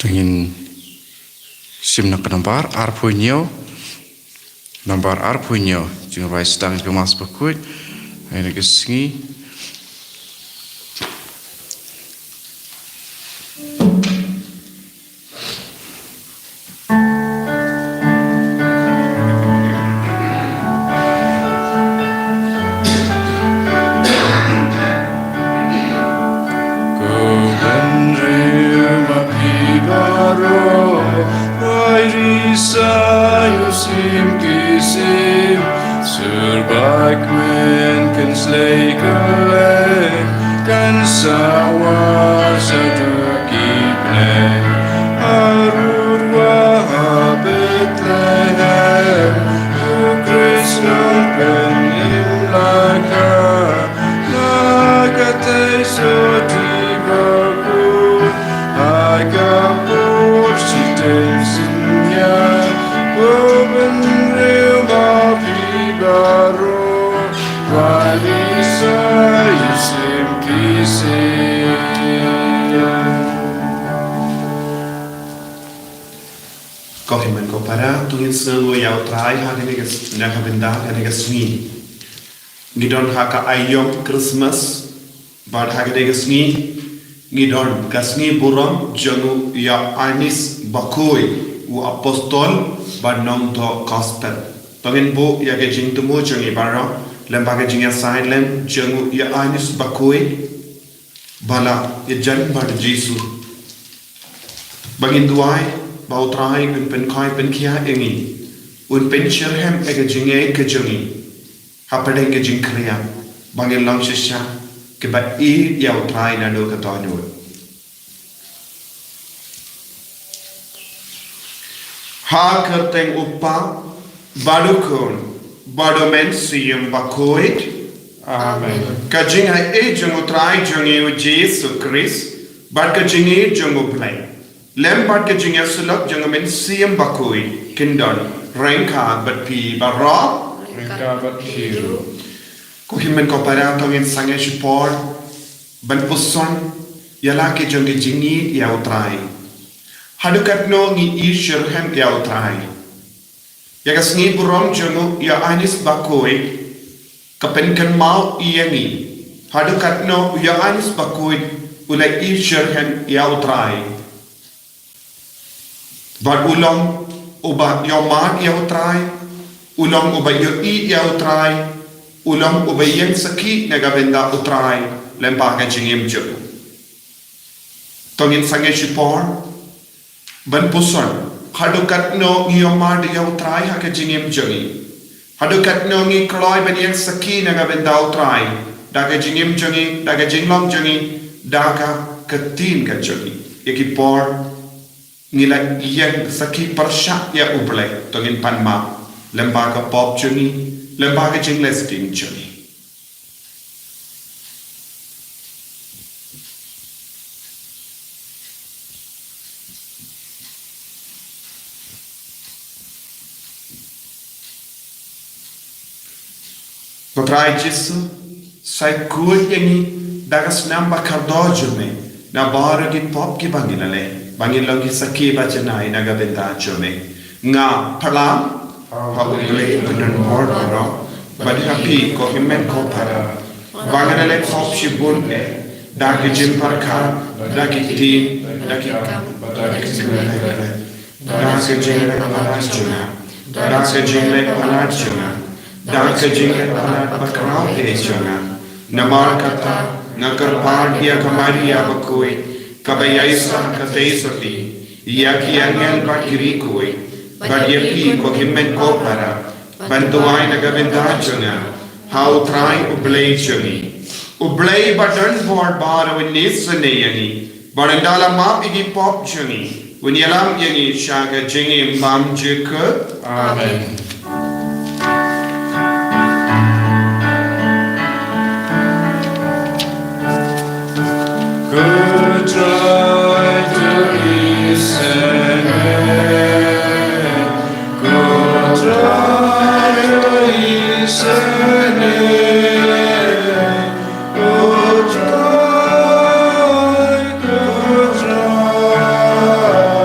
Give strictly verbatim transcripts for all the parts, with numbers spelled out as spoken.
Te ngin shim na ka nambar arphew hynñiew. Nambar arphew hynñiew. Jingrwai sdang ka Mass Bakhuid ha kane ka sngi. Ko bynriew ma phi baroh, wai ri sa ïa u sim ki sim, sir bai kmen kan slei kylleng, kan sa war sa dur ki bneng. Harud wa ha Bethlehem, u Khrist nongpynim la kha, la ka tei sotti baroh, ha ka por shiteng synñia, ko bynriew ma phi baroh, wai ri sa ïa u sim ki sim. Ko hynmen ko para, to ngin sngewnguh ïa u Trai ha kane ka s-, na ka bynta kane ka sngi. Ngi don ha ka aïom Christmas, bad ha kane ka sngi ngi don ka sngi burom jong u Ïoannis Bakhuid, u apostol bad nongthoh gospel. To ngin buh ïa ka jingthmu jong ngi baroh lem bad ka jingïasaid lem jong u Ïoannis Bakhuid, ba la ïajan bad u Jisu. Ba ngin duwai ba u Trai un pynkhiah pynkhiah ïa ngi, un pynshitrhem ïa ka jingngeit ka jong ngi hapdeng ka jingkyrïa, ba ngin long shisha kiba ïeit ïa u Trai naduh ka dohnud. Ha ka kyrteng u Kpa, bad u Khun, bad u Mynsiem Bakhuid. Amen. Ka jingaiei jong u Trai jong ngi u Jisu Khrist, bad ka jingïeit jong u Blei, lem bad ka jingïasyllok jong u Mynsiem Bakhuid, kin don ryngkat bad phi baroh. Ryngkat bad phi ruh. Ko hynmen ko para, to ngin sangeh shipor ban puson ïa la ki jong ki jingïeit ïa u Trai. Haduh katno ngi ïeit shitrhem ïa u Trai. Ïa ka sngi burom jong u Ïoannis Bakhuid ka pynkynmaw ïa ngi haduh katno u Ïoannis Bakhuid u la ïeit shitrhem ïa u Trai. Bad u long uba ïohmad ïa u Trai, u long uba ïohi ïa u Trai, u long uba ïeng sakhi na ka bynta u Trai lem bad ka jingim jong u. To ngin sangeh shipor ban puson haduh katno ngi ïohmad ïa u Trai ha ka jingim jong ngi. Haduh katno ngi kloi ban ïeng sakhi na ka bynta u Trai da ka jingim jong ngi, da ka jinglong jong ngi, da ka ktien ka jong ngi. Ïa ki por ngi la ïeng sakhi pyrshah ïa u Blei, to ngin pan map lem bad ka pop jong ngi, lem bad ka jingleh sting jong ngi. Ko Trai Jisu, sa khuid ïa ngi da ka snam ba kordor jong me na baroh ki pop kiba ngi la leh, ba ngin long ki sakhi ba janai na ka bynta jong me. Nga phlang ha u Blei u nongbor baroh, bad ha phi ko hynmen ko para, ba nga la leh pop shibun eh, da ki jingpyrkhat, da ki ktien, da ki kam, da ki jingkyrkhu. Da ka jingleh palat jong nga, da ka jingleh palat jong nga, da ka jingleh palat bakhraw eh jong nga. Namar kata nga kyrpad ïa ka Maria bakhuid, kaba ïaisah ka tei sotti, ïa ki angel bad ki riewkhuid, bad ïa phi ko hynmen ko para, ban duwai na ka bynta jong nga ha u Trai u Blei jong ngi. U Blei ba don bor baroh un isynei ïa ngi, bad un da la map ïa ki pop jong ngi, un ïalam ïa ngi sha ka jingim bymjukut. Amen. Ko Trai, to isynei. Ko Trai, to isynei. Ko Trai, ko Trai,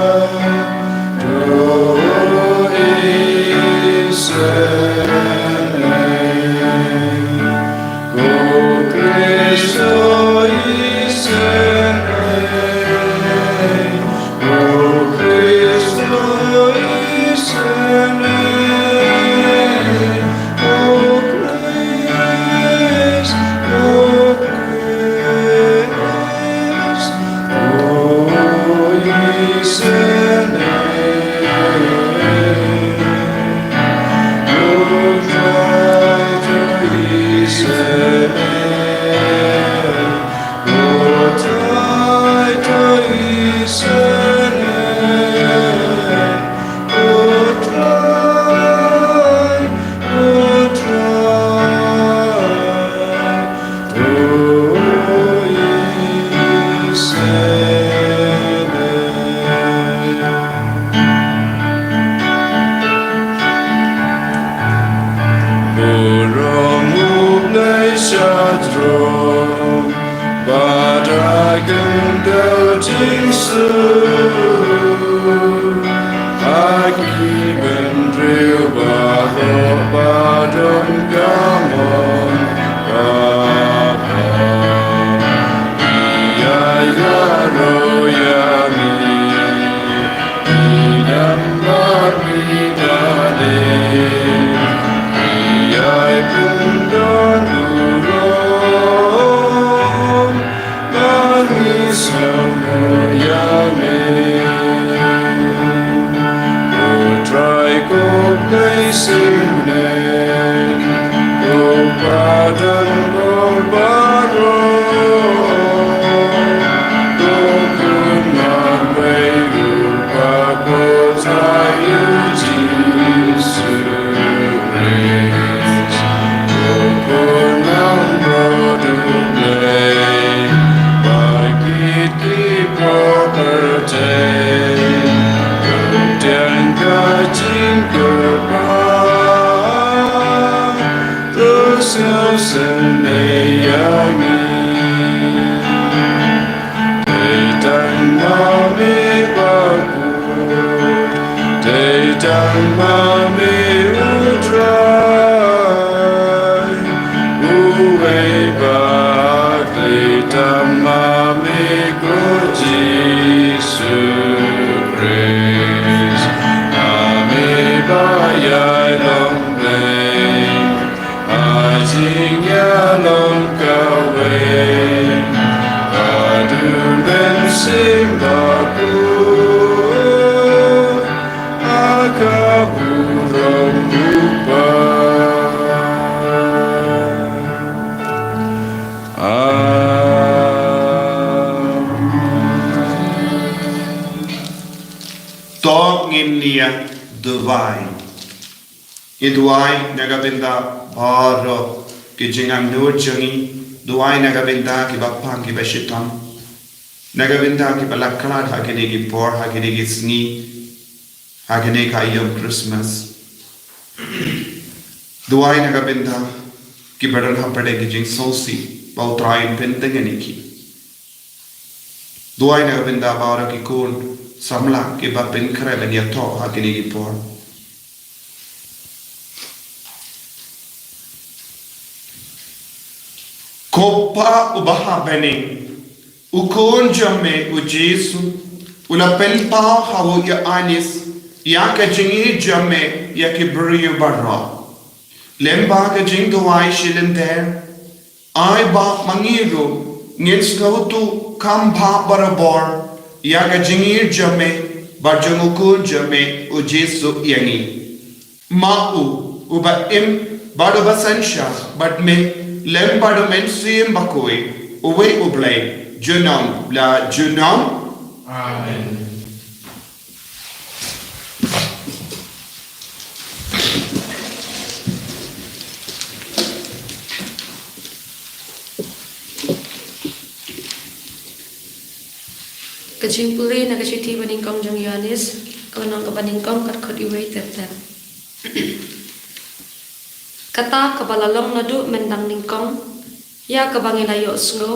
Namar mi da dei, ïai pyndonkam ruh, ba ngi sngewthuh ïa me. Ko Trai ko Blei sngewbha, ko Pa don bor baroh, ko Khun marwei ruh, ko Trai u Jisu Khrist, ko Khun nongbuh U Blei, ba kit ki por kyrteng, kyntang ka jingkyrpad, to sngewsynei ïa ngi. Dei tang ma me bakhuid, dei tang ma me U Trai, uwei ba dei tang ma me ko Jisu Khrist, ma me ba ïai long Blei. Ha jingïalong kawei, haduh mynsiem bakhuid, ha ka burom U Kpa. Amen. To ngin ïa duwai. Ngi duwai na ka bynta baroh ki jingangnud jong ngi, duwai na ka bynta kiba pang kiba shitom, na ka bynta kiba la khlad ha kine ki por, ha kine ki sngi, ha kine ki aïom Christmas. Duwai na ka bynta kiba don hapdeng ki jingsngewsih, ba U Trai un pyntngen ïa ki. Duwai na ka bynta baroh ki khun samla kiba pynkhreh ban ïathoh ha kine ki por. Ko Pa uba ha bneng, U Khun jong me U Jisu u la pynpaw ha u Ïoannis ïa ka jingïeit jong me ïa ki briew baroh. Lem bad ka jingduwai shilynter, ai ba ma ngi ruh ngin sngewthuh kham bha barabor ïa ka jingïeit jong me bad jong U Khun jong me U Jisu ïa ngi. Ma u, uba im bad uba synshar bad me, lem bad U Mynsiem Bakhuid, uwei U Blei, junom la junom. Amen. Ka jingpule na ka shithi banyngkong jong u Ïoannis, ka lynnong kaba nyngkong, ka dkhot uwei ter ter. Kata kaba la long naduh mynta nyngkong, ïa kaba ngi la ïohsngew,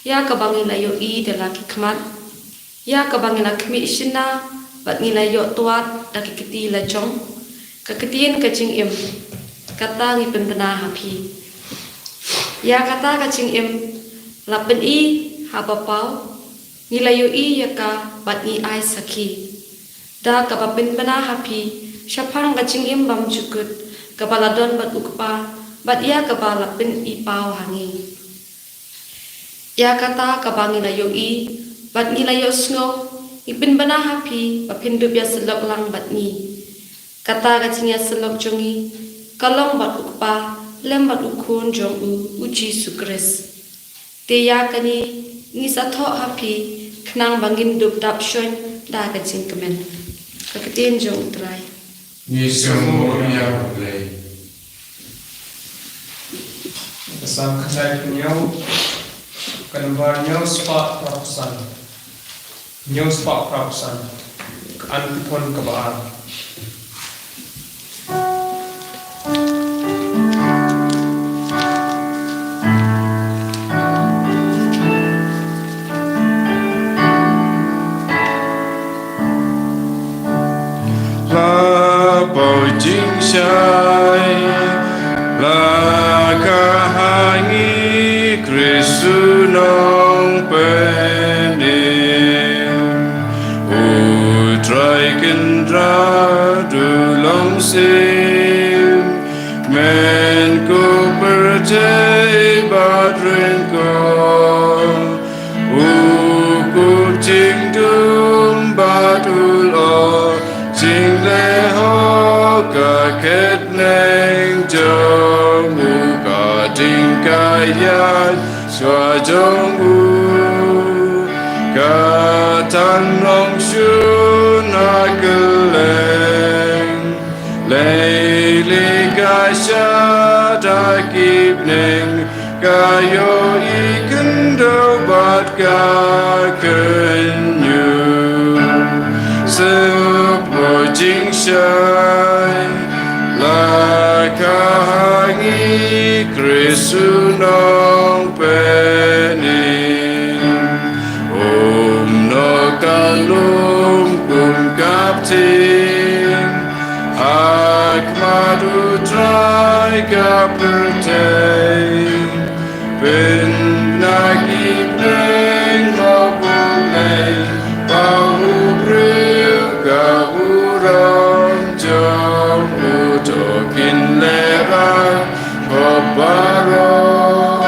ïa kaba ngi la ïohi da la ki khmat, ïa kaba ngi la khmih shynna, bad ngi la ïoh twad da ki kti la jong, ka ktien ka jingim, kata ngi pynbna ha phi. Ïa kata ka jingim la pyni haba paw, ngi la ïohi ïa ka bad ngi ai sakhi. Da kaba pynbna ha phi shaphang ka jingim bymjukut kaba la don bad U Kpa, bad ïa kaba la pyni paw ha ngi. Ïa kata kaba ngi la ïohi bad ngi la ïohsngew, ngi pynbna ha phi ba phin dup ïasyllok lang bad ngi. Kata ka jingïasyllok jong ngi ka long bad U Kpa lem bad U Khun jong u, U Jisu Khrist. Te ïa kane ngi sa thoh ha phi khnang ba ngin dup dap shon da ka jingkmen. Ka ktien jong U Trai. Ngi sngewbha ïa U Blei. Ka Psalm khyndai phew hynñiew, ka nombar hynñiew spah phra phew san. Hynñiew spah phra phew san. Ka antiphon kaba ar. La paw jingshai, la kha ha ngi Khrist u Nongpynim. U Trai kin mynsiem, men ko pyrthei bad ryngkor. U kup jingdum bad u lor, jingleh ha ka kyrteng jong u, ka jingkyrkhu shuwa jong u ka tang long shun ha kylleng. Lei lei ka shad ha ki bneng, ka ïohi khyndew bad ka kynñiuh. Sngewbha jingshai la ka ha ngi, Khrist u nongpynim. Kumno ka lum kum ka bteng, ha khmat U Trai ka pyrthei. Pynbna ki bneng ha U Blei, ba u briew ka burom jong u, to kin lehrain khop baroh.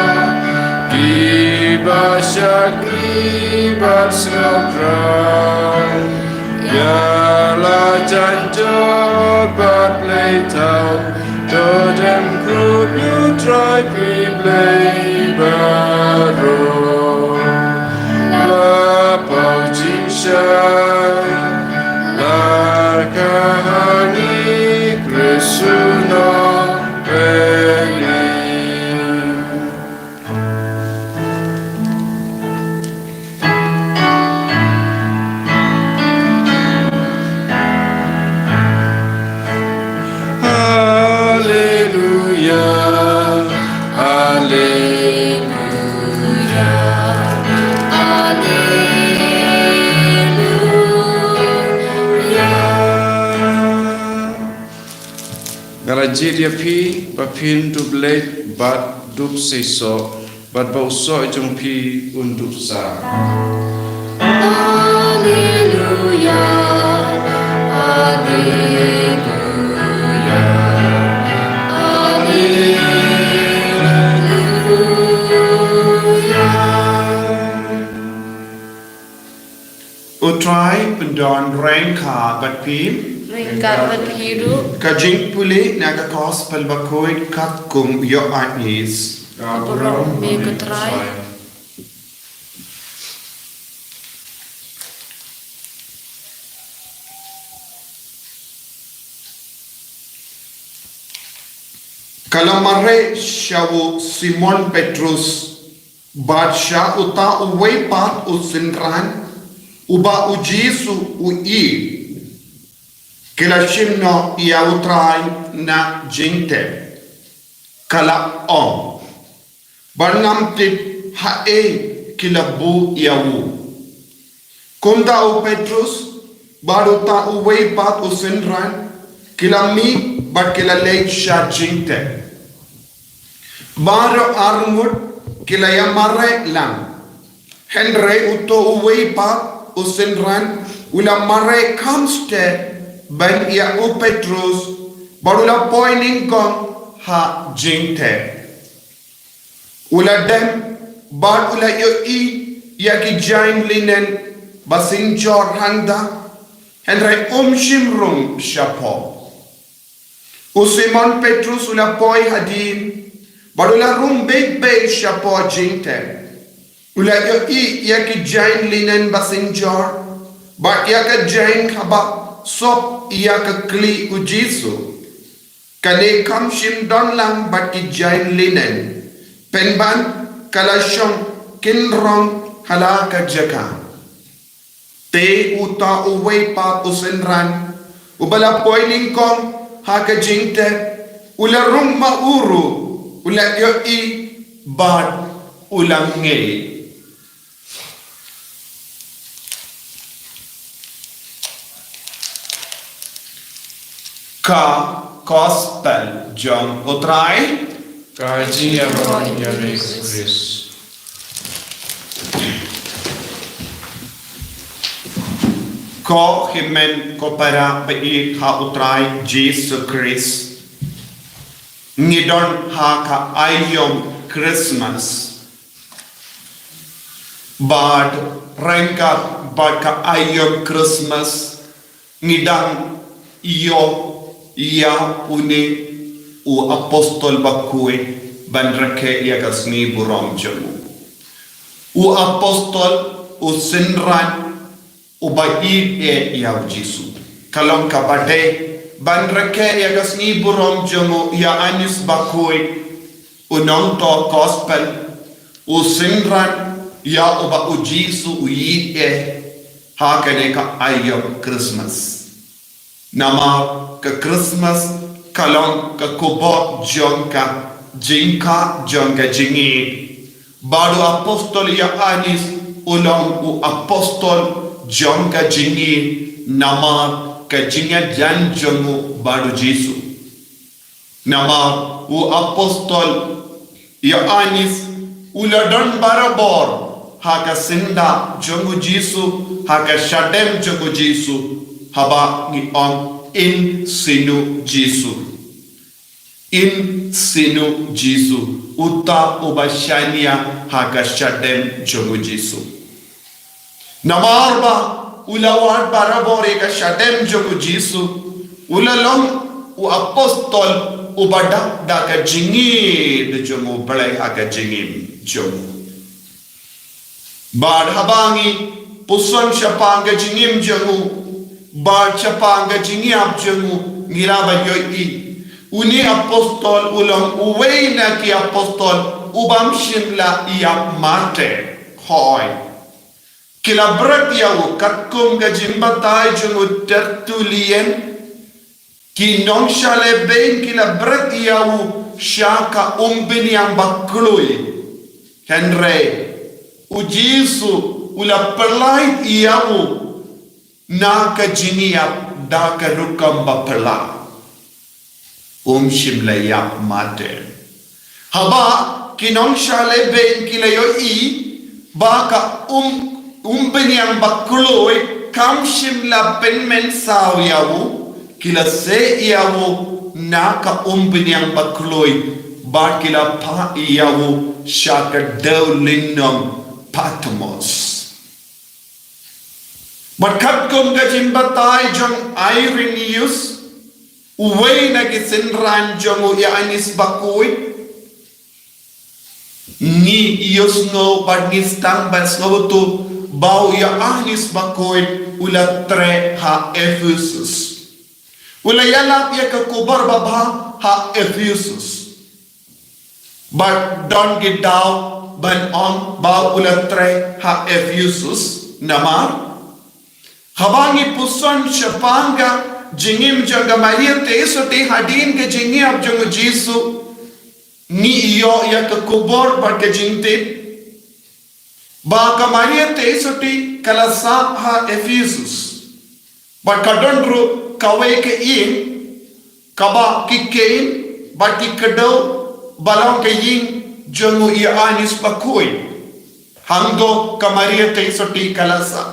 Kiba shakri bad sngewthuh, ïa la jan jot bad leit thaw, to dem kyrkhu ïa U Trai phi Blei baroh. La paw jingshai la ka ha ngi, Khrist u nongpynim. Haleluya, haleluya, haleluya. Nga la jied ïa phi ba phin dup leit bad dup seisoh, bad ba u soh jong phi un dup sah. Alleluia, alleluia, alleluia. U Trai pyndon ryngkat bad phi. Ryngkat bad phi ruh. Ka jingpule na ka Gospel bakhuid katkum u Ïoannis. Ka burom ïa me ko Trai. Ka la mareh sha u Simon Petrus bad sha uta uwei pat u synran uba u Jisu u ïeit. Ki la shim noh ïa u Trai na jingtep. Ka la ong, bad ngam tip haei ki la buh ïa u. Kumta u Petrus bad uta uwei pat u synran ki la mih bad ki la leit sha jingtep. Baroh arngut ki la ïa mareh lang. Hynrei uto uwei pat u synran u la mareh kham step ban ïa u Petrus bad u la poi nyngkong ha jingtep. U la dem bad u la ïohi ïa ki jaiñ linen ba synjor hangta, hynrei um shym rung shapoh. U Simon Petrus u la poi hadien bad u la rung beit beit shapoh jingtep. U la ïohi ïa ki jaiñ linen ba synjor bad ïa ka jaiñ kaba sop ïa ka khlieh u Jisu. Kane kam shym don lang bad ki jaiñ linen, pynban ka la shong kynrong ha la ka jaka. Te uta uwei pat u synran uba la poi nyngkong ha ka jingtep u la rung ma u ruh, u la ïohi bad u la ngeit. Ka Gospel jong u Trai. Ka jingïaroh ïa me Khrist. Ko Ko hynmen ko para ba ïeit ha u Trai Jisu Khrist, ngi don ha ka aïom Christmas. Bad ryngkat bad ka aïom Christmas, ngi dang ïoh ïa une u apostol bakhuid ban rakhe ïa ka sngi burom jong u. U apostol, u synran, u ba ïeit ïa u Jisu. Ka long kaba dei ban rakhe ïa ka sngi burom jong u Ïoannis bakhuid, u nongthoh gospel, u synran ïa uba u Jisu u ïeit, ha kane ka aïom Christmas. Namar ka Christmas ka long ka khubor jong ka jingkha jong ka jingïeit. Bad u apostol Ïoannis u long u apostol jong ka jingïeit namar ka jingïajan jong u bad u Jisu. Namar u apostol Ïoannis u la don barabor ha ka syndah jong u Jisu, ha ka shadem jong u Jisu, haba ngi ong, in sinu Jisu. In sinu Jisu, uta uba shaniah ha ka shadem jong u Jisu. Namar ba u la wad barabor ïa ka shadem jong u Jisu, u la long u apostol uba dap da ka jingïeit jong u Blei ha ka jingim jong u. Bad haba ngi puson shaphang ka jingim jong u, bad shaphang ka jingïap jong u, ngi lah ban ïohi, une u apostol u long uwei na ki apostol u bym shym la ïap martyr. Hooid. Ki la bret ïa u katkum ka jingbatai jong u Tertullian. Ki nongshah lehbeiñ ki la bret ïa u sha ka umbniang bakloi. Hynrei u Jisu u la pyllait ïa u na ka jingïap da ka rukom ba phylla. Um shym la ïap martyr. Haba ki nongshah lehbeiñ ki la ïohi ba ka um, umbniang bakloi kam shym la pynmynsaw ïa u, ki la seh ïa u na ka umbniang bakloi, bad ki la phah ïa u sha ka dewlynnong Patmos. Bad katkum ka jingbatai jong Irenaeus, uwei na ki synran jong u Ïoannis bakhuid, ngi ïohsngew bad ngi sdang ban sngewthuh ba u Ïoannis bakhuid u la treh ha Ephesus. U la ïalap ïa ka khubor babha ha Ephesus. Bad don ki daw ban ong ba u la treh ha Ephesus namar haba ngi puson shaphang ka jingim jong ka Maria Theisotti hadien ka jingïap jong u Jisu, ngi ïoh ïa ka khubor bad ka jingtip ba ka Maria Theisotti ka la sah ha Ephesus. Bad ka don ruh kawei ka ïing kaba ki kheiñ bad ki kdew ba long ka ïing jong u Ïoannis bakhuid. Hangto ka Maria Theisotti ka la sah.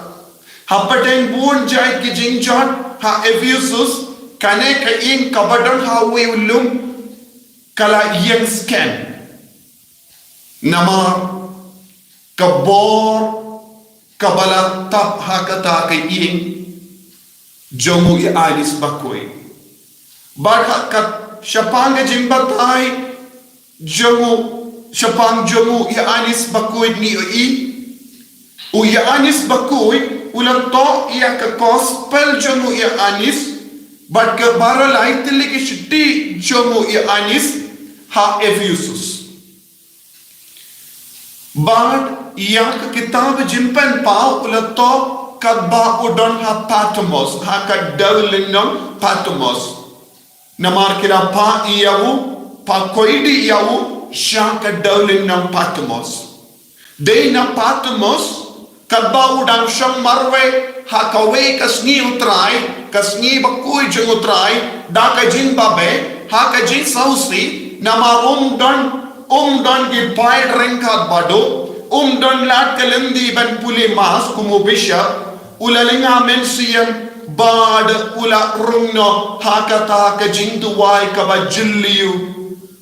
Hapdeng bun jait ki jingjot ha Ephesus, kane ka ïing kaba don ha uwei u lum ka la ïeng skhem. Namar ka bor kaba la tap ha kata ka ïing jong u Ïoannis bakhuid. Bad ha ka shaphang ka jingbatai jong u, shaphang jong u Ïoannis bakhuid ngi ïohi, u Ïoannis bakhuid u la thoh ïa ka gospel jong u Ïoannis bad ka baroh lai tylli ki shithi jong u Ïoannis ha Ephesus. Bad ïa ka kitab Jingpynpaw u la thoh katba u don ha Patmos, ha ka dewlynnong Patmos. Namar ki la phah ïa u, phah koidi ïa u sha ka dewlynnong Patmos. Dei na Patmos, katba u dang shong marwei ha kawei ka sngi u Trai, ka sngi bakhuid jong u Trai, da ka jingbabe, ha ka jingsngewsih, namar um don, um don ki paid ryngkat baduh, um don lad ka lynti ban pule mass kum u bishop, u la lynga mynsiem, bad u la rung noh ha kata ka jingduwai kaba jylliew,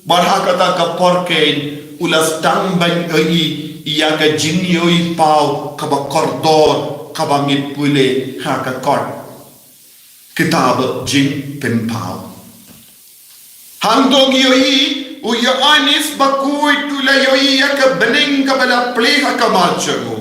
bad ha kata ka por keiñ u la sdang ban ïohi ïa ka jingïohi paw kaba kordor kaba ngi pule ha ka kot. Kitab Jingpynpaw. Hangto ngi ïohi, u Ïoannis Bakhuid u la ïohi ïa ka bneng kaba la plie ha khmat jong u.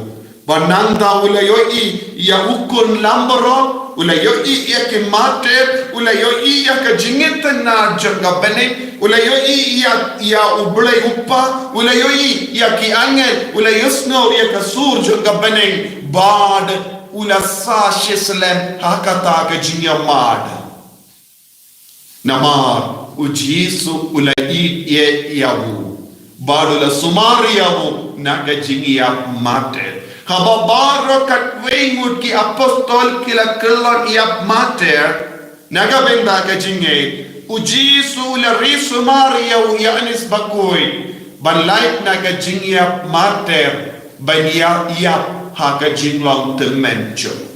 Bad nangta u la ïohi ïa u khun lambaroh, u la ïohi ïa ki martyr, u la ïohi ïa ka jingïathuh jong ka bneng, u la ïohi ïa, ïa U Blei U Kpa, u la ïohi ïa ki angel, u la ïohsngew ïa ka sur jong ka bneng, bad u la sah shisyllem ha kata ka jingïamad. Namar u Jisu u la ïeit ïa u, bad u la sumar ïa u na ka jingïap martyr. Haba baroh katwei ngut ki apostol ki la kyllon ïap martyr, na ka bynta ka jingngeit, u Jisu u la ri sumar ïa u Ïoannis Bakhuid ban lait na ka jingïap martyr, ban ïa ïap ha ka jinglong tymmen jong u.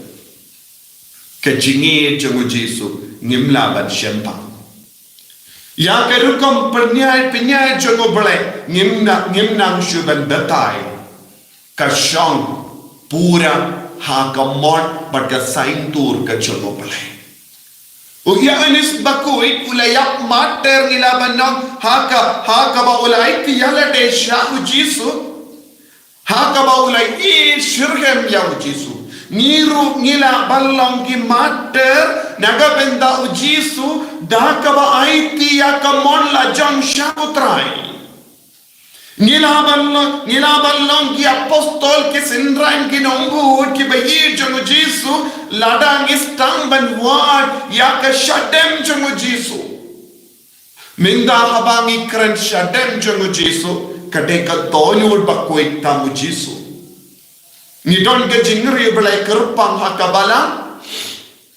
Ka jingïeit jong u Jisu ngim lah ban shemphang. Ïa ka rukom pynïaid pynïaid jong U Blei ngim na, ngim nang shuh ban batai. Ka shong pura ha ka mon bad ka saiñdur ka jong U Blei. U Ïoannis Bakhuid u la ïap martyr, ngi lah ban ong, ha ka, ha kaba u la aiti ïalade sha u Jisu. Ha kaba u la ïeit shitrhem ïa u Jisu. Ngi ruh ngi lah ban long ki martyr na ka bynta u Jisu, da kaba aiti ïa ka mon lajong sha u Trai. Ngi lah ban long, ngi lah ban long ki apostol, ki synran, ki nongbud kiba ïeit jong u Jisu, lada ngi sdang ban wad ïa ka shadem jong u Jisu. Mynta haba ngi kren shadem jong u Jisu, ka dei ka dohnud bakhuid tam u Jisu. Ngi don ka jingriewblei kyrpang ha ka balang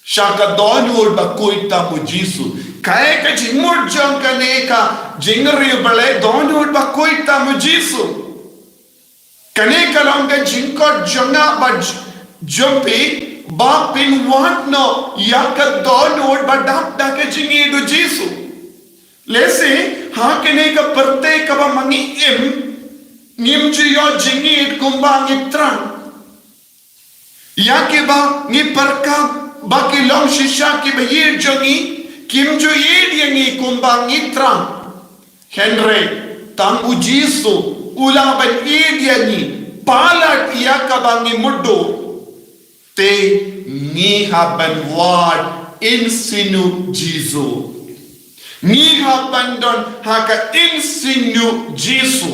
sha ka dohnud bakhuid tam u Jisu. Kaei ka jingmut jong kane ka jingriewblei dohnud bakhuid tam u Jisu? Kane ka long ka jingkhot jong nga bad jong phi, ba phin wad noh ïa ka dohnud ba dap da ka jingïeit u Jisu. Lehse ha kane ka pyrthei kaba ma ngi im, ngim ju ïoh jingïeit kumba ngi thrang. Ïa kiba ngi pyrkhat ba ki long shisha kiba ïeit jong ngi, kim ju ïeit ïa ngi kumba ngi thrang. Hynrei tang u Jisu u lah ban ïeit ïa ngi palat ïa kaba ngi mutdur. Te ngi hap ban wad insinu Jisu. Ngi hap ban don ha ka insinu Jisu.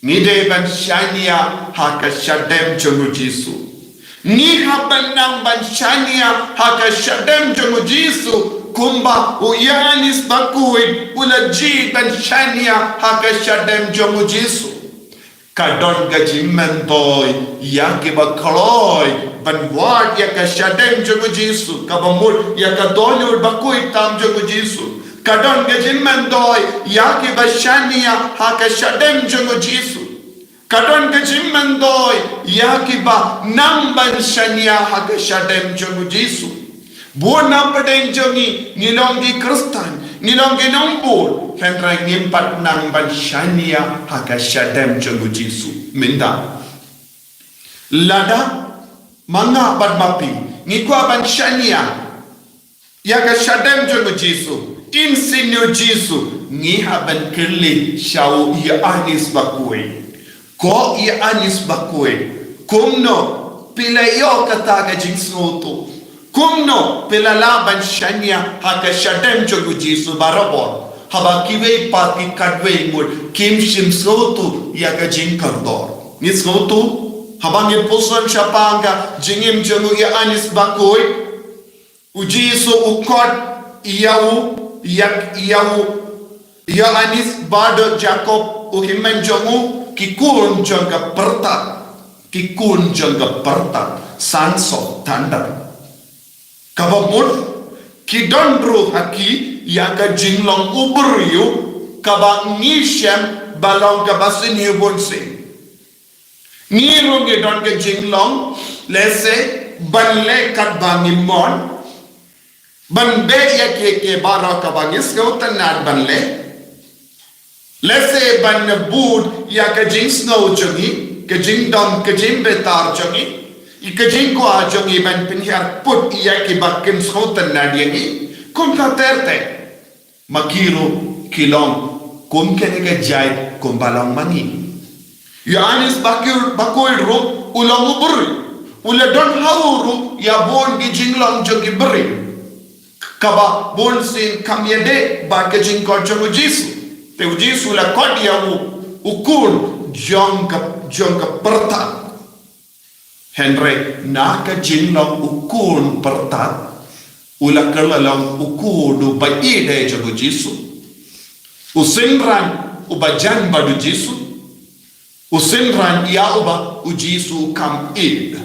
Ngi dei ban shaniah ha ka shadem jong u Jisu. Ngi hap ban nang ban shaniah ha ka shadem jong u Jisu, kumba u Ïoannis Bakhuid u la jied ban shaniah ha ka shadem jong u Jisu. Ka don ka jingmyntoi ïa kiba kloi ban wad ïa ka shadem jong u Jisu, kaba mut ïa ka dohnud bakhuid tam jong u Jisu. Ka don ka jingmyntoi ïa kiba shaniah ha ka shadem jong u Jisu. Ka don ka jingmyntoi ïa kiba nang ban shaniah ha ka shadem jong u Jisu. Bun na pdeng jong ngi, ngi long ki Khristan, ngi long ki nongbud, hynrei ngim pat nang ban shaniah ha ka shadem jong u Jisu. Mynta lada ma nga bad ma phi ngi kwah ban shaniah ïa ka shadem jong u Jisu, insinu Jisu, ngi hap ban kylli sha u Ïoannis Bakhuid. Ko Ïoannis Bakhuid, kumno phi la ïoh kata ka jingsngewthuh? Kumno phi la lah ban shaniah ha ka shadem jong u Jisu barabor, haba kiwei pat ki khatwei ngut kim shym sngewthuh ïa ka jingkordor? Ngi sngewthuh haba ngi pyrshang shaphang ka jingim jong u Ïoannis Bakhuid. U Jisu u khot ïa u, ïa, ïa u Ïoannis bad u Jakob u hynmen jong u, ki khun jong ka pyrthei, ki khun jong ka pyrthei, sons of thunder. Kaba mut ki don ruh ha ki ïa ka jinglong u briew kaba ngi shem ba long kaba sniew bunsien. Ngi ruh ngi don ka jinglong, lehse ban leh katba ngi mon, ban beh ïa kiei kiei baroh kaba ngi sngewtynnat ban leh. Lehse ban bud ïa ka jingsngew jong ngi, ka jingdom, ka jingbitar jong ngi, ïa ka jingkwah jong ngi ban pynhiar put ïa kiba kim sngewtynnat ïa ngi. Kumta ter ter. Ma ki ruh ki long kum kane ka jait kumba long ma ngi. Ïoannis Bakui, Bakui ruh u long u briew. U la don ha u ruh ïa bun ki jinglong jong ki briew. Kaba bun sien kam ïadei bad ka jingkot jong u Jisu. Te u Jisu la kot ïa u, u khun jong ka, jong ka pyrthei. Hynrei na ka jinglong u khun pyrthei, u la kylla long u khun uba ïeit jong u Jisu. U synran uba jan bad u Jisu. U synran ïa uba u Jisu kam ïeit.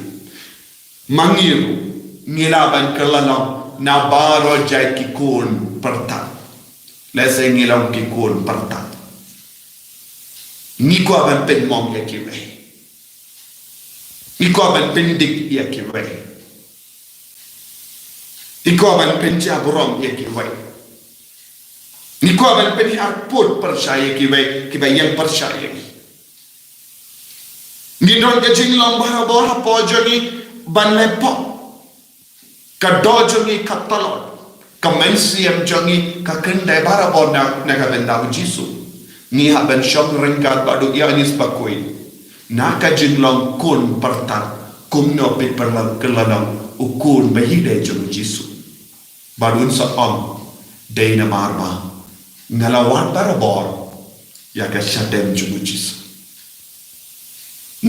Ma ngi ruh ngi lah ban kylla long na baroh jait ki khun pyrthei. Lehse ngi long ki khun pyrthei. Ngi kwah ban pynmong ïa kiwei. Ngi kwah ban pyndik ïa kiwei. Ngi kwah ban pynjah burom ïa kiwei. Ngi kwah ban pynhiar put pyrshah ïa kiwei kiba ïeng pyrshah ïa ngi. Ngi don ka jinglong barabor hapoh jong ngi ban leh pop. Ka doh jong ngi ka tlot. Ka mynsiem jong ngi ka kyndai barabor na, na ka bynta u Jisu. Ngi hap ban shong ryngkat bad u Ïoannis Bakui. Na ka jinglong khun pyrthei, kumno phi pyrshang kylla long u khun ba ïeit jong u Jisu. Bad un sa ong, dei namar ba nga la wad barabor ïa ka shadem jong u Jisu.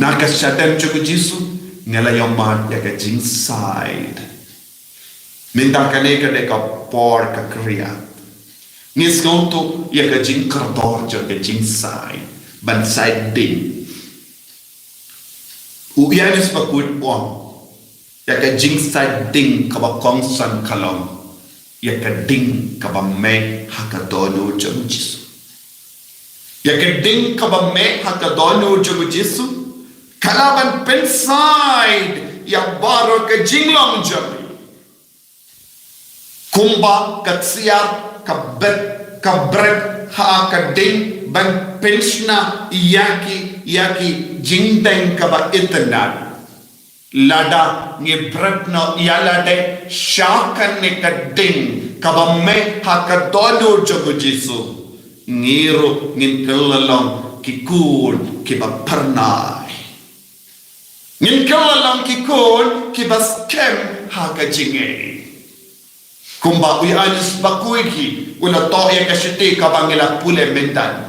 Na ka shadem jong u Jisu nga la ïohmad ïa ka jingsaid. Mynta kane ka dei ka por ka khriat. Ngi sngewthuh ïa ka jingkordor jong ka jingsaid, ban said ding. U Ïoannis Bakui u ong, ïa ka jingsaid ding kaba kongsan ka long ïa ka ding kaba mih ha ka dohnud jong u Jisu. Ïa ka ding kaba mih ha ka dohnud jong u Jisu ka lah ban pynsaid ïa baroh ka jinglong jong ngi. Kumba ka ksiar ka bet, ka bret ha ka ding ban pynshna ïa ki, ïa ki jingdeng kaba itynnad. Lada ngi bret noh ïa lade sha kane ka ding kaba mih ha ka dohnud jong u Jisu, ngi ruh ngin kylla long ki khun kiba phyrnai. Ngin kylla long ki khun kiba skhem ha ka jingngeit. Kumba u Ïoannis Bakui hi u la thoh ïa ka shithi kaba ngi la pule mynta.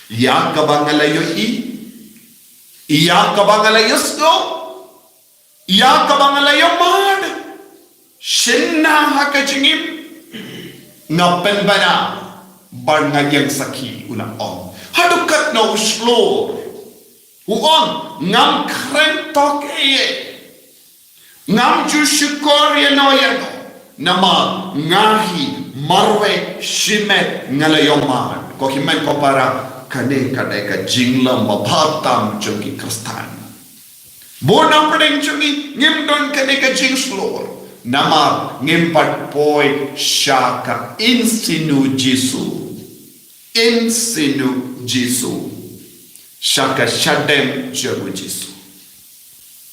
Ïa kaba nga la ïohi, ïa kaba nga la ïohsngew, ïa kaba nga la ïohmad, shynna ha ka jingim, nga pynbna bad nga ïeng sakhi, u la ong. Haduh katno u shlur. U ong, ngam kren tok ei ei. Ngam ju shukor ïano ïano. Namar nga hi marwei shimet nga la ïohmad. Ko hynmen ko para, kane ka dei ka jinglong ba bha tam jong ki Khristan. Bun na pdeng jong ngi ngim don kane ka jingshlur. Namar ngim pat poi sha ka insinu Jisu. Insinu Jisu. Sha ka shadem jong u Jisu.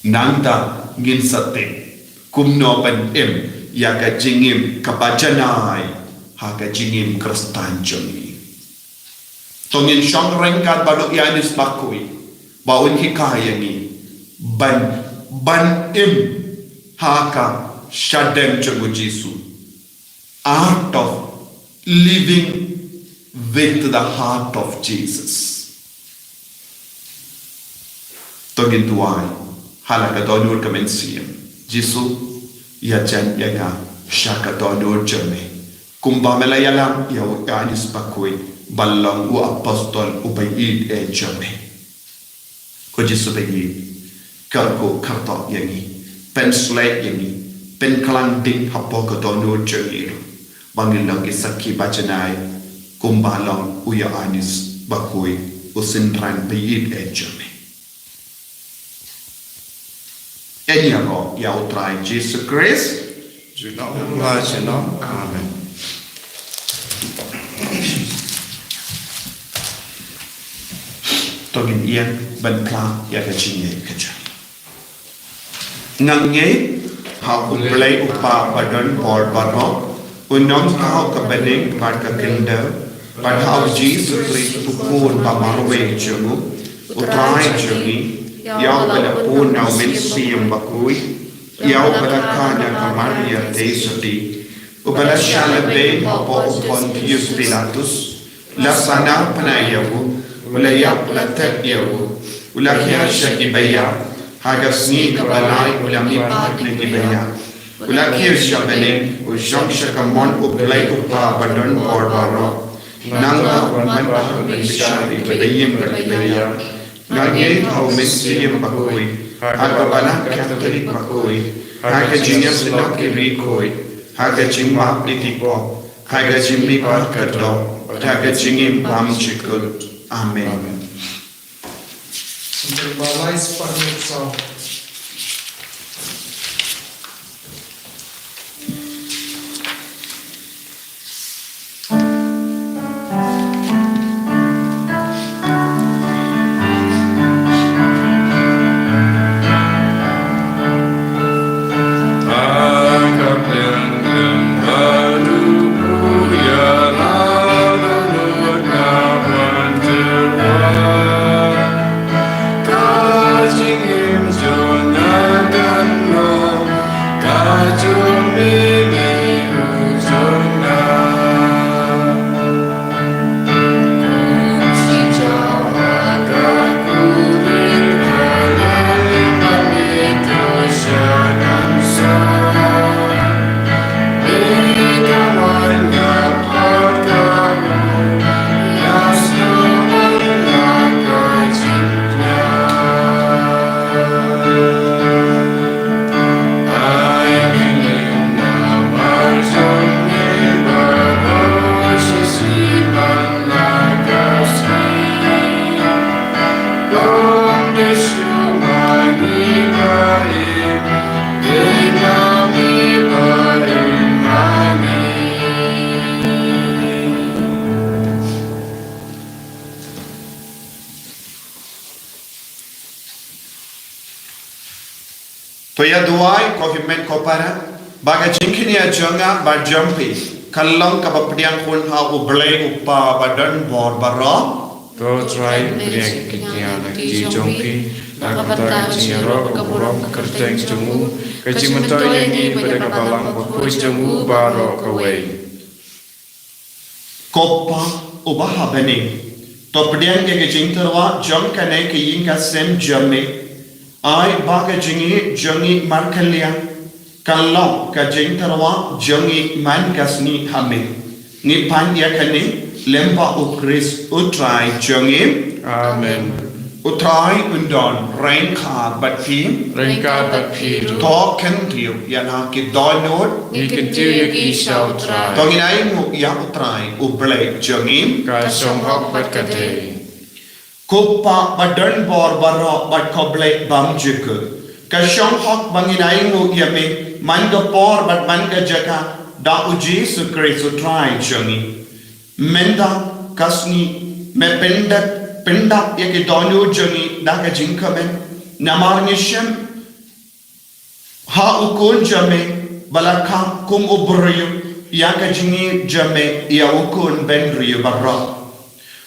Nangta ngin sa tip kumno ban im ïa ka jingim kaba janai ha ka jingim Khristan jong ngi. To ngin shong ryngkat bad u Ïoannis Bakui ba un hikai ïa ngi ban, ban im ha ka shadem jong u Jisu. Art of living with the heart of Jesus. To ngin duwai ha la ka dohnud ka mynsiem. Jisu, ïajan ïa nga sha ka dohnud jong me, kumba me la ïalam ïa u Ïoannis Bakui ban long u apostol uba ïeit jong me. Ko Jisu ba ïeit, kyrkhu kyrdoh ïa ngi, pynshlei ïa ngi, pynkhlaiñ ding hapoh ka dohnud jong ngi ruh, ba ngin long ki sakhi ba janai kumba long u Ïoannis Bakui, u synran ba ïeit jong me. Ïaroh ïa U Trai Jisu Khrist. Junom la junom. Amen. To ngin ïeng ban phla ïa ka jingïeit ka jong. Nga ngeit ha U Blei U Kpa badonbor baroh, u nongthaw ka bneng bad ka khyndew, bad ha U Jisu Khrist U Khun ba marwei jong u, U Trai jong ngi, ïa uba la pun na U Mynsiem Bakhuid, ïa uba la kha na ka Maria Theisotti, uba la shah lehbeiñ hapoh u Pontius Pilatus, la sahnarphna ïa u, u la ïap la tep ïa u, u la hiar sha ki baïap, ha ka sngi kaba lai u la mihpat na ki baïap, u la kiew sha bneng, u shong sha kamon U Blei U Kpa badonbor baroh. Nangta un wan pat ban bishar ïa kiba ïeit bad kiba ïap. Nga ngeit ha U Mynsiem Bakhuid, ha ka Balang Katholik bakhuid, ha ka jingïasyllok ki riewkhuid, ha ka jingmap ïa ki pop, ha ka jingmihpat ka doh, ha ka jingim bymjukut. Amen. To ïa duwai ko hynmen ko para, ba ka jingkñia jong nga bad jong phi kan long kaba pdiang hun ha U Blei U Kpa badonbor baroh. To Trai, pdiang ka jingkñia na ki jong phi, na ka bynta ka jingïaroh ka burom ka kyrteng jong u, ka jingmyntoi ïa ngi bad ïa ka Balang Bakhuid jong u baroh kawei. Ko Pa uba ha bneng, to pdiang ïa ka jingtyrwa jong kane ka ïing ka sem jong me. Ai ba ka jingïeit jong ngi markylliang kan long ka jingtyrwa jong ngi man ka sngi ha me. Ngi pan ïa kane lyngba U Khrist U Trai jong ngi. Amen. U Trai un don ryngkat bad phi. Ryngkat bad phi ruh. To kyntiew ïa la ki dohnud. Ngi kyntiew ïa ki sha U Trai. To ngin ainguh ïa U Trai U Blei jong ngi. Ka shong hok bad ka dei. Ko Pa badonbor baroh bad ko Blei bymjukut, ka shong hok ba ngin ainguh ïa me man ka por bad man ka jaka da U Jisu Khrist U Trai jong ngi. Mynta ka sngi me pyndap, pyndap ïa ki dohnud jong ngi da ka jingkmen, namar ngi shem ha U Khun jong me ba la kha kum u briew, ïa ka jingïeit jong me ïa u khun bynriew baroh.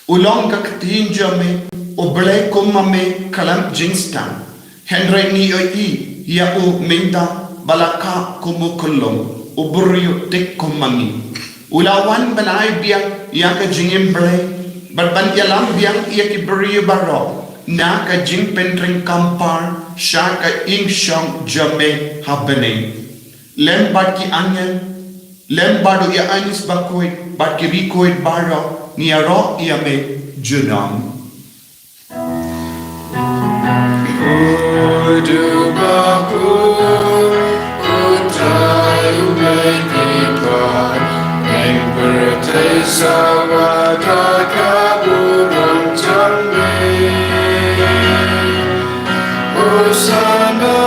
U long ka ktien jong me, U Blei kum ma me khlem jingstad. Hynrei ngi ïohi ïa u mynta ba la kha kum u khyllung, u briew tik kum ma ngi. U la wan ban ai biang ïa ka jingim Blei bad ban ïalam biang ïa ki briew baroh na ka jingpyntrei kam par sha ka ïing shong jong me ha bneng. Lem bad ki angel, lem bad u Ïanis Bakhuid bad ki riewkhuid baroh ngi ïaroh ïa me junom. U dei uba khuid, U Trai U Blei ki para, ïeng pyrthei sawa da ka burom jong me. Hosana.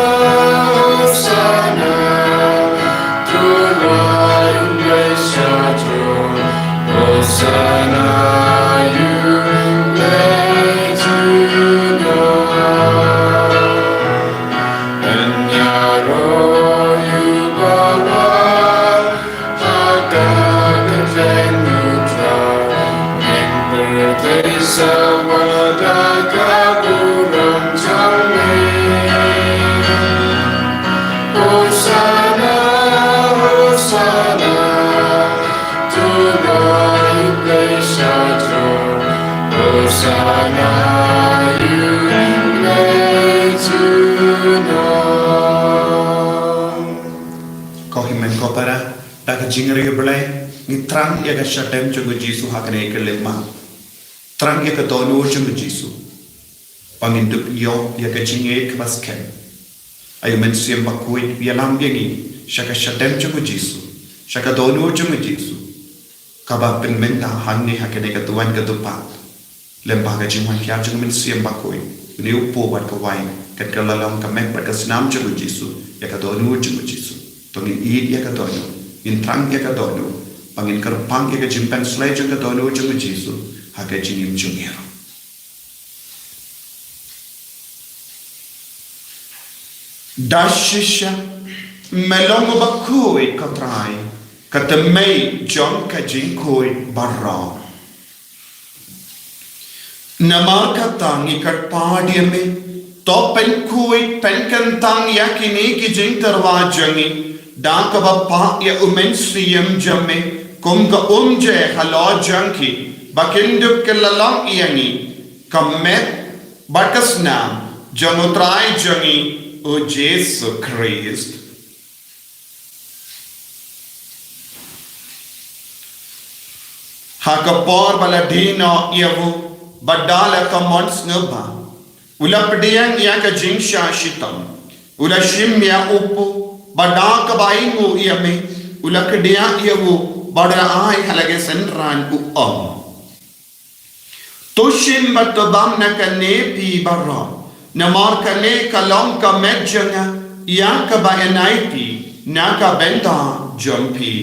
Ko hynmen ko para, da ka jingïarap Blei, ngi thrang ïa ka shadem jong u Jisu ha kane ka lymma. Thrang ïa ka dohnud jong u Jisu. Ba ngin dup ïoh ïa ka jingïeit kaba skhem. Ai u Mynsiem Bakhuid ïalam ïa ngi sha ka shadem jong u Jisu, sha ka dohnud jong u Jisu. Kaba pynmynta hangne ha kane ka duwan ka dewpat. Lem bad ka jingwan hiar jong u Mynsiem Bakhuid, une u kpu bad ka waiñ, kan ka la long ka met bad ka snam jong u Jisu, ïa ka dohnud jong u Jisu. To ngin ïeit ïa ka dohnud, ngin thrang ïa ka dohnud, ba ngin kyrpang ïa ka jingpynsleh jong ka dohnud jong u Jisu ha ka jingim jong ngi ruh. Da shisha, me long uba khuid ko Trai, ka tymmen jong ka jingkhuid baroh. Namar kata ngi kyrpad ïa me, to pynkhuid pynkyntang ïa kine ki jingtyrwa jong ngi, da kaba pah ïa u Mynsiem jong me, kum ka umje halor jong ki, ba kin dup kylla long ïa ngi ka met bad ka snam jong u Trai jong ngi u Jisu Khrist. Ha ka por ba la die noh ïa u, bad da la ka mon sngewbha, u la pdiang ïa ka jingshah shitom, u la shim ïa u kpu, bad da kaba ainguh ïa me, u la kdiah ïa u, bad u la ai ha la ki synran u ong: To shim bad to bam na kane phi baroh, namar kane ka long ka met jong nga, ïa kaba yn ai phi na ka bynta jong phi.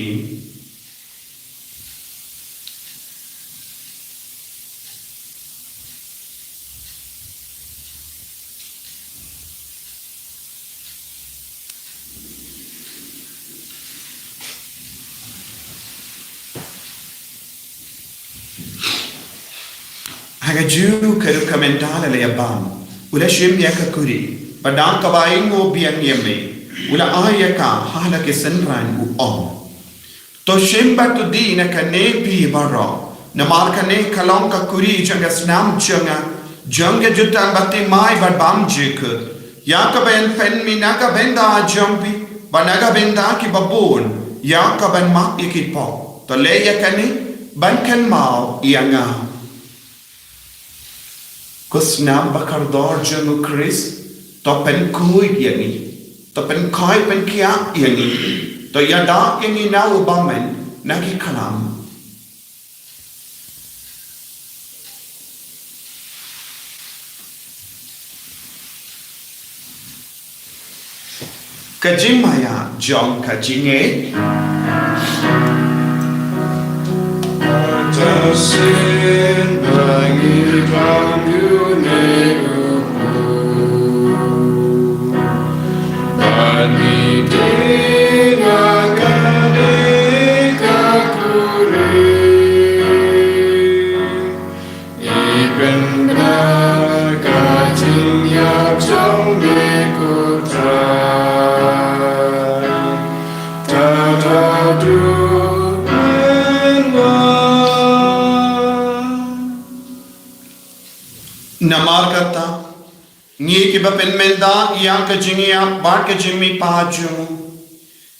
Ha ka juh ka rukom ynda la ïa bam, u la shim ïa ka kuri, bad da kaba ainguh biang ïa me, u la ai ïa ka ha la ki synran u ong: To shim bad to die na kane phi baroh, namar kane ka long ka kuri jong ka snam jong nga, jong ka jutang bathymmai bad bymjukut, ïa kaba yn pynmih na ka bynta jong phi, bad na ka bynta kiba bun, ïa kaban map ïa ki pop. To leh ïa kane ban kynmaw ïa nga. Ko snam bakordor jong u Khrist, to pynkhuid ïa ngi, to pynkhuid pynkhiah ïa ngi, to ïada ïa ngi na u bymman na ki khlam. Ka jingmaïa jong ka jingngeit. Tang sien ba ngi bam ïa une u kpu, ba ngi die na kane ka kuri. Ngi pynbna ka jingïap jong me ko Trai. Ta ta du men wa. Namar kata, ngi kiba pynmynta ïa ka jingïap bad ka jingmihpat jong u,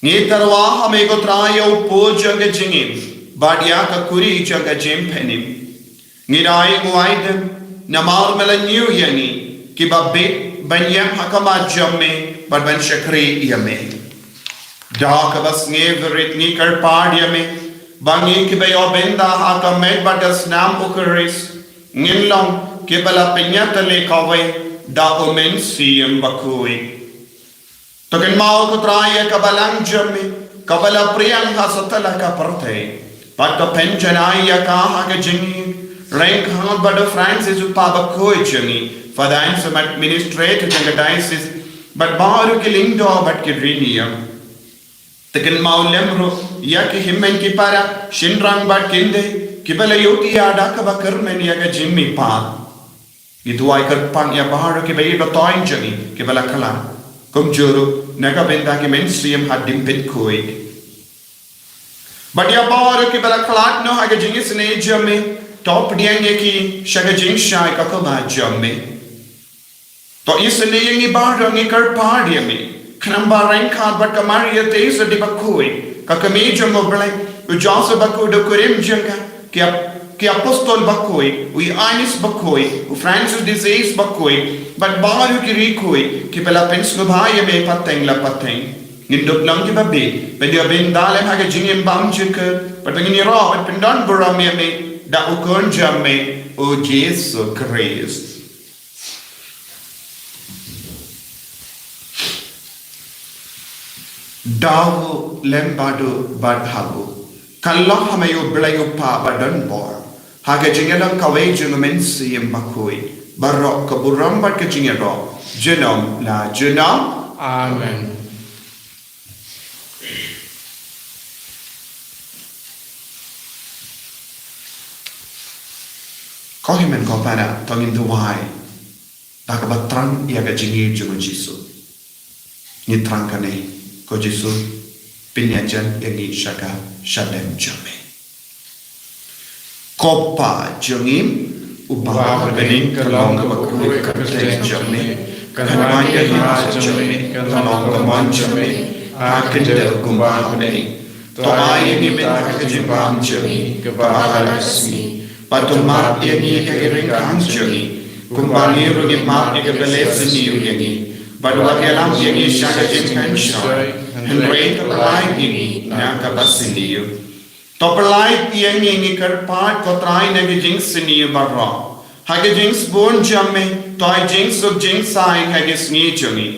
ngi tyrwa ha me ko Trai ïa u kpu jong ka jingim, bad ïa ka kuri jong ka jingpynim. Ngi da ainguh aidem, namar me la ñiew ïa ngi, kiba bieit ban ïeng ha khmat jong me, bad ban shakri ïa me. Da kaba sngewrit ngi kyrpad ïa me, ba ngi kiba ïoh bynta ha ka met bad ka snam u Khrist, ngin long kiba la pynïatylli kawei da u Mynsiem Bakhuid. To kynmaw ko Trai ïa ka balang jong me, kaba la pdiang ha satlak ka pyrthei, bad to pynjanai ïa ka ha ka jingïeit, ryngkat bad u Francis u Papa bakhuid jong ngi, Father Anselm administrator jong ka diocese, bad baroh ki lyngdoh bad ki riewniam. To kynmaw lem ruh ïa ki hynmen ki para, shynrang bad kynthei, kiba la ïohthiah da kaba kyrmen ïa ka jingmihpat. Ngi duwai kyrpang ïa baroh kiba ïeit ba thoiñ jong ngi, kiba la khlad, kumjuh ruh na ka bynta ki mynsiem hadien pynkhuid. Bad ïa baroh kiba la khlad noh ha ka jingisynei jong me, To pdiang ïa ki sha ka jingshai ka kaba jong me. To isynei ïa ngi baroh, ngi kyrpad ïa me, khnang ba ryngkat bad ka Maria Theisotti di bakhuid, ka kmie jong U Blei, u Joseph bakhuid u kurim jong ka, ki ap-, ki apostol bakhuid, u Ïoannis bakhuid, u Francis de Sales bakhuid, bad baroh ki riewkhuid kiba la pynsngewbha ïa me pateng la pateng. Ngin dup long kiba bit ban ïa bynta lem ha ka jingim bymjukut, bad ba ngin ïaroh bad pyndonburom ïa me da u Khun jong me, u Jisu Khrist. Daw u lem bad u bad ha u. Ka long ha me U Blei U Kpa badonbor, ha ka jingïalang kawei jong U Mynsiem Bakhuid, baroh ka burom bad ka jingïaroh junom la junom. Amen. Ko hynmen ko para, to ngin duwai da kaba thrang ïa ka jingïeit jong U Jisu. Ngi thrang kane: Ko Jisu, pynïajan ïa ngi sha ka shadem jong me. Ko Pa jong ngi uba ha bneng, ka long kaba khuid ka kyrteng jong me, kan wan ka hima jong me, kan long ka mon jong me ha ka khyndew kumba ha bneng. To ai ïa ngi mynta ka jingbam jong ngi kaba ha la ka sngi, bad to map ïa ngi ïa ki ryngkang jong ngi, kumba ngi ruh ngi map ïa kiba leh sniew ïa ngi, bad wat ïalam ïa ngi sha ka jingpynshoi, hynrei to pyllait ïa ngi na kaba sniew. To pyllait ïa ngi, ngi kyrpad ko Trai, na ki jingsniew baroh. Ha ka jingsbun jong me, to ai jingsuk jingsaiñ ha ki sngi jong ngi,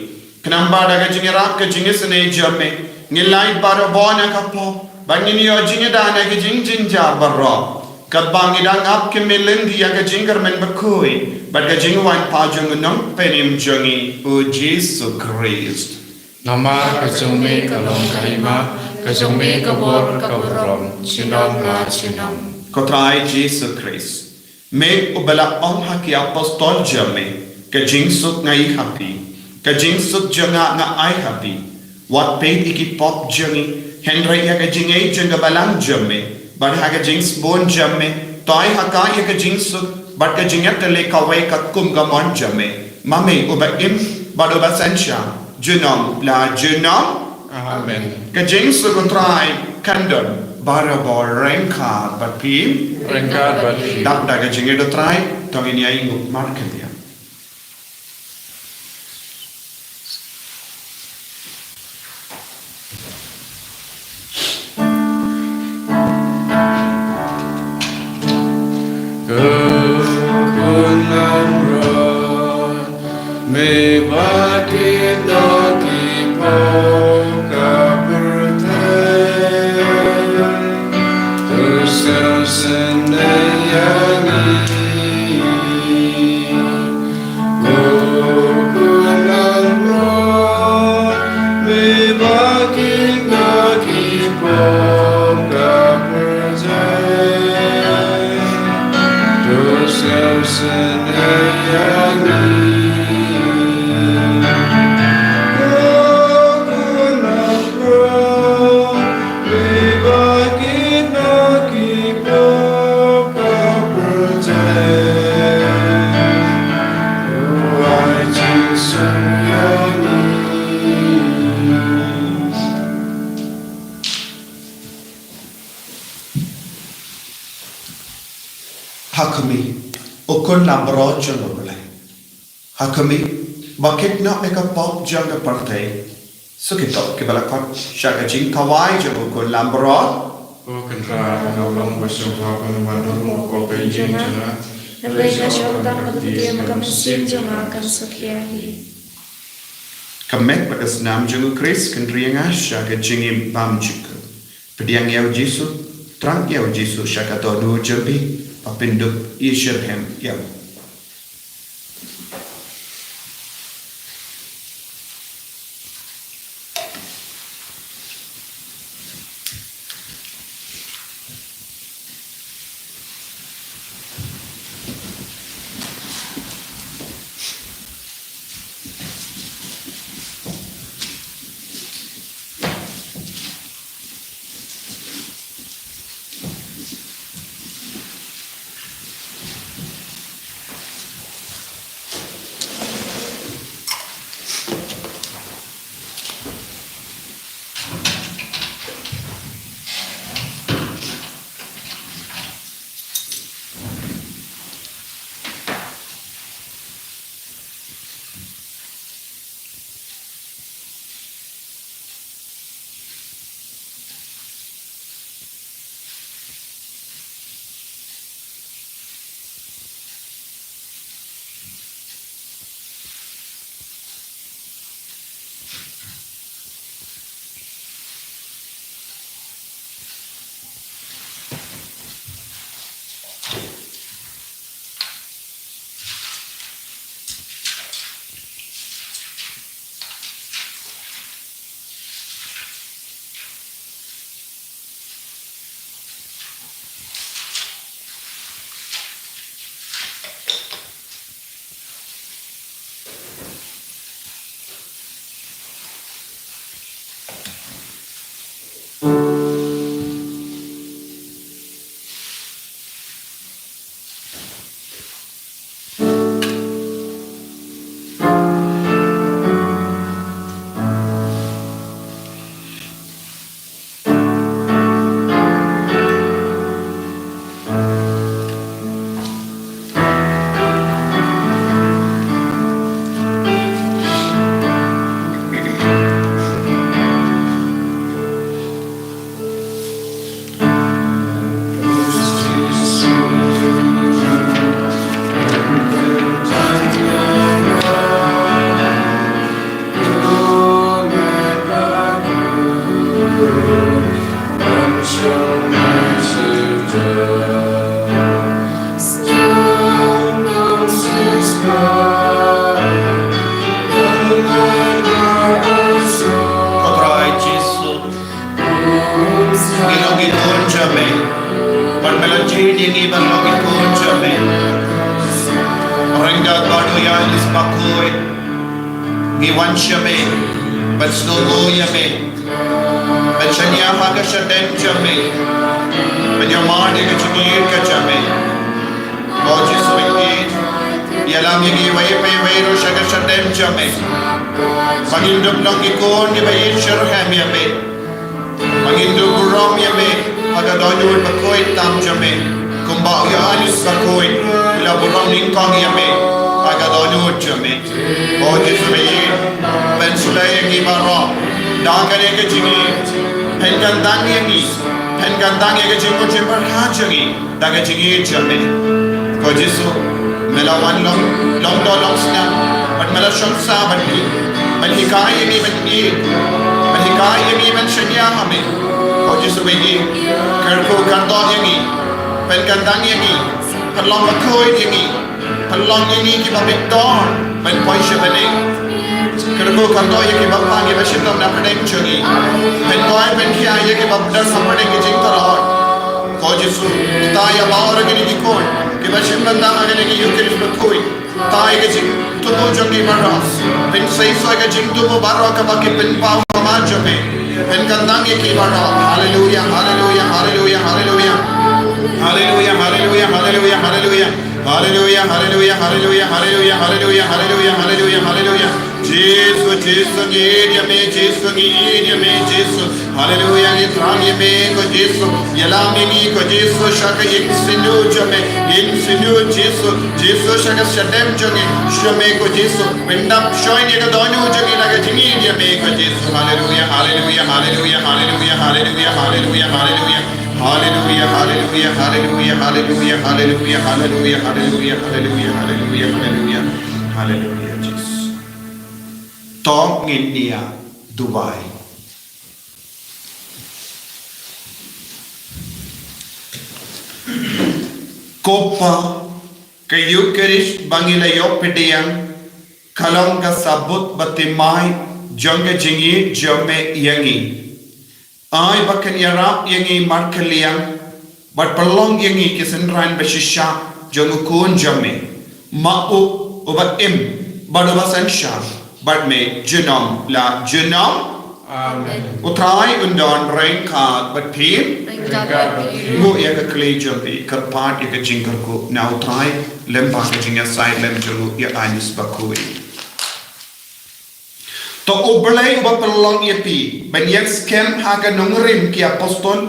khnang ba da ka jingïarap ka jingisynei jong me, ngin lait barabor na ka pop, bad ngin ïoh jingïada na ki jingjynjar baroh, katba ngi dang ap kyrmen lynti ïa ka jingkyrmen bakhuid bad ka jingwan pat jong U Nongpynim jong ngi, U Jisu Khrist. Namar ka jong me ka long ka hima, ka jong me ka bor, ka burom, junom la junom. Ko Trai Jisu Khrist, me uba la ong ha ki apostol jong me: Ka jingsuk nga ai ha phi, ka jingsuk jong nga nga ai ha phi. Wat peit ïa ki pop jong ngi, hynrei ïa ka jingngeit jong ka balang jong me, bad ha ka jingsbun jong me, to ai ha ka ïa ka jingsuk bad ka jingïatylli kawei katkum ka mon jong me, ma me uba im bad uba synshar junom la junom. Amen. Ka jingsuk U Trai kan don barabor ryngkat bad phi. Ryngkat bad phi. Dap da ka jingïeit U Trai, to ngin ïainguh markhyndiat. Ka Khun Lamroh, me ba ki dohnud ki pop ka pyrthei, to sngewsynei ïa ngi. Ko Khun Lamroh, me ba ki dohnud ki pop ka pyrthei, to sngewsynei ïa ngi. Ko Khun Lamroh, me ba ki dohnud ki pop ka pyrthei, to ai jingsuk ïa ngi. Ha khmih, ko Khun Lamroh jong U Blei. Ha khmih, ba khit noh ïa ka pop jong ka pyrthei. Suk ïa ki kiba la khot sha ka jingkhawai jong U Khun Lamroh. Ko Kynrad, nga long ba sngewbha ban wan ha rum ko kynjeng jong nga, hynrei nga shong tang ban ktieh ma ka mynsiem jong nga kan suk ïa hi. Ka met bad ka snam jong U Khrist kan ri ïa nga sha ka jingim bymjukut. Pdiang ïa U Jisu, thrang ïa U Jisu sha ka dohnud jong phi, ba phin dup ïashitrhem ïa U. Ko Trai Jisu, ngi long ki khun jong me. Bad me la jied ïa ngi ban long ki khun jong me. Ryngkat bad u Ïanis bakhuid, ngi wan sha me ban sngewnguh ïa me, ban shaniah ha ka shadem jong me, ban ïamar ïa ka jingïeit ka jong me. Ko Jisu, ïalam ïa ngi iwei pa iwei ruh sha ka shadem jong me, ba ngin dup long ki khun kiba ïeit shitrhem ïa me, ba ngin dup burom ïa me ha ka dohnud bakhuid tam jong me, kumba u Ïanis bakhuid u la burom nyngkong ïa me ha ka dohnud jong me. Ko Jisu, me ïeit, pynslem ïa ngi baroh da kane ka jingïeit. Pynkyntang ïa ngi, pynkyntang ïa ka jingmut jingpyrkhat jong ngi da ka jingïeit jong me. Ko Jisu, me la wan long, long doh long snam, bad me la shong sah bad ngi, ban hikai ïa ngi ban ïeit, ban hikai ïa ngi ban shaniah ha me. Ko Jisu, me ïeit, kyrkhu kyrdoh ïa ngi, pynkyntang ïa ngi, pynlong bakhuid ïa ngi, pynlong ïa ngi kiba bit dor ban poi sha bneng. Kyrkhu kyrdoh ïa kiba pang, kiba shim noh na pdeng jong ngi. Pynkoit pynkhiah ïa kiba don ha pdeng ki jingtlot. Ko Jisu, tai ïa baroh kine ki khun kiba shim bynta ha kane ka Ïukharist bakhuid. Tai ïa ka jingthmu jong ki baroh. Pynseisoh ïa ka jingthmu baroh kaba ki pynpaw ha khmat jong me. Pynkyntang ïa ki baroh. Haleluia, haleluia, haleluia, haleluia. Haleluia, haleluia, haleluia, haleluia. Haleluia, haleluia, haleluia, haleluia, haleluia, haleluia, haleluia, haleluia. Jisu, Jisu, ngi ïeit ïa me, Jisu, ngi ïeit ïa me, Jisu. Haleluia, ngi thrang ïa me, ko Jisu. Ïalam ïa ngi, ko Jisu, sha ka ïing synod jong me, ïing synod Jisu, Jisu, sha ka shadem jong ngi, sha me, ko Jisu. Pyndap shoi ïa ka dohnud jong ngi da ka jingïeit ïa me, ko Jisu. Haleluia, haleluia, haleluia, haleluia, haleluia, haleluia, haleluia. Haleluia, haleluia, haleluia, haleluia, haleluia, haleluia, haleluia, haleluia, haleluia, Jisu. To ngin ïa duwai. Ko Pa, ka Ïukharist ba ngi la ïoh pdiang, ka long ka sabut bathymmai jong ka jingïeit jong me ïa ngi. Ai ba kan ïarap ïa ngi markylliang, bad pynlong ïa ngi ki synran bashisha jong u Khun jong me, ma u uba im bad uba synshar bad me junom la junom. Amen. U Trai un don ryngkat bad phi. Ryngkat bad phi. Nguh ïa ka kli jong phi, kyrpad ïa ka jingkyrkhu na u Trai lem bad ka jingïasaid lem jong u Ïanis bakhuid. To U Blei uba pynlong ïa phi ban ïeng skhem ha ka nongrim ki apostol,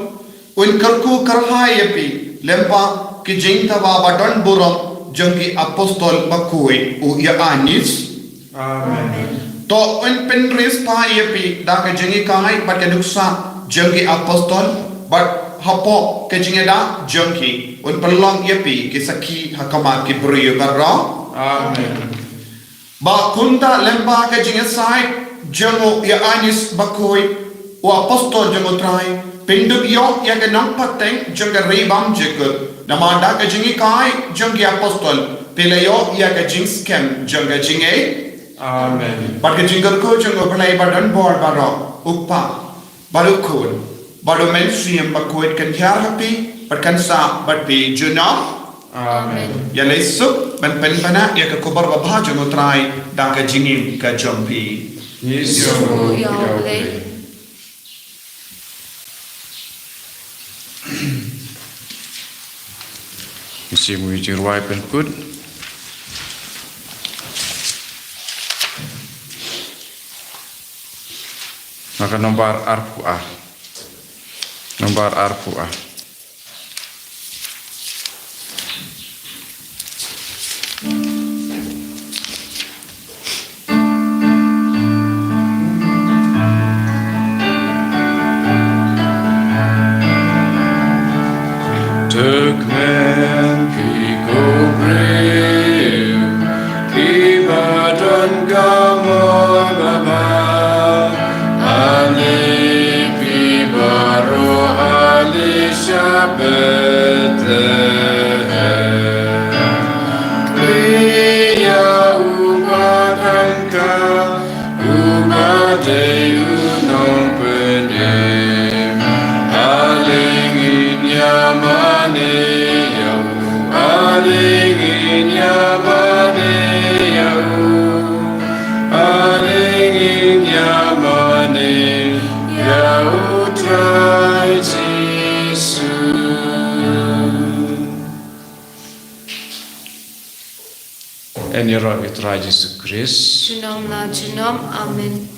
un kyrkhu kyrhai ïa phi lem bad ki jingthaw ba don burom jong ki apostol bakhuid u Ïanis. Amen. To un pynriewspah ïa phi da ka jinghikai bad ka nuksa jong ki apostol, bad hapoh ka jingïada jong ki un pynlong ïa phi ki sakhi ha khmat ki briew baroh. Amen. Ba kumta lem bad ka jingïasaid jong u Ïanis bakhuid, u apostol jong u Trai, phin dup ïoh ïa ka nongpateng jong ka ri bymjukut. Namar da ka jinghikai jong ki apostol phi la ïoh ïa ka jingskhem jong ka jingngeit. Amen. Bad ka jingkyrkhu jong U Blei ba don bor baroh, u Kpa, bad u Khun, bad u Mynsiem Bakhuid kan hiar ha phi bad kan sah bad phi junom. Amen. Ïaleh suk ban pynbna ïa ka khubor babha jong u Trai da ka jingim ka jong phi. Ngi sngewnguh ïa U Blei. Ngi shim ïa ka jingrwai pynkut na ka nombar arphew ar. Nombar arphew ar. Te kmen ki kubriew kiba don ka mon babha, ale phi baroh, ale shabar. Ngin ïa mane ïa u, ale ngin ïa mane ïa u Trai Jisu. Yn ïaroh ïa u Trai Jisu Khrist. Junom la junom, amen.